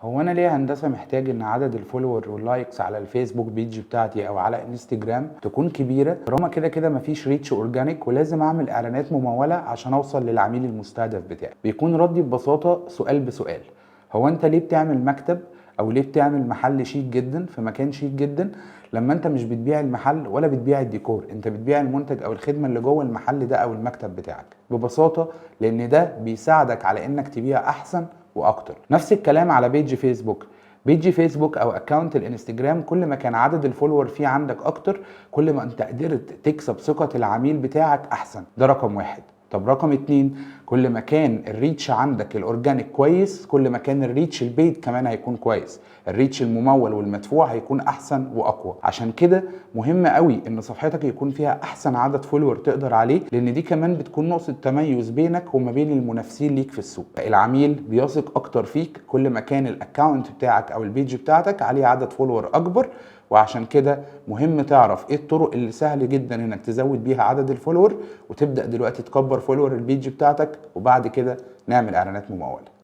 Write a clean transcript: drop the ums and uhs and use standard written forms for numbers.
هو انا ليه هندسة محتاج ان عدد ال follower وال likes على الفيسبوك page بتاعتي او على انستجرام تكون كبيره، طالما كده كده مفيش reach organic ولازم اعمل اعلانات مموله عشان اوصل للعميل المستهدف بتاعي؟ بيكون ردي ببساطة سؤال بسؤال: هو انت ليه بتعمل مكتب او ليه بتعمل محل شيك جدا في مكان شيك جدا لما انت مش بتبيع المحل ولا بتبيع الديكور، انت بتبيع المنتج او الخدمة اللي جوه المحل ده او المكتب بتاعك؟ ببساطة لان ده بيساعدك على انك تبيع احسن واكتر. نفس الكلام على page فيسبوك. page فيسبوك او account الانستجرام، كل ما كان عدد ال follower فيه عندك اكتر، كل ما انت قدرت تكسب ثقة العميل بتاعك احسن. ده رقم واحد. طب رقم اتنين، كل ما كان ال reach عندك ال organic كويس، كل ما كان ال reach ال paid كمان هيكون كويس، ال reach الممول والمدفوع هيكون احسن واقوى. عشان كده مهم قوي ان صفحتك يكون فيها احسن عدد follower تقدر عليه، لان دي كمان بتكون نقطة تميز بينك وما بين المنافسين ليك في السوق. العميل بيثق اكتر فيك كل ما كان ال account بتاعك او ال page بتاعتك عليه عدد follower اكبر. وعشان كده مهم تعرف ايه الطرق اللي سهل جدا انك تزود بيها عدد ال follower، وتبدا دلوقتي تكبر follower ال page بتاعتك، وبعد كده نعمل اعلانات مموله.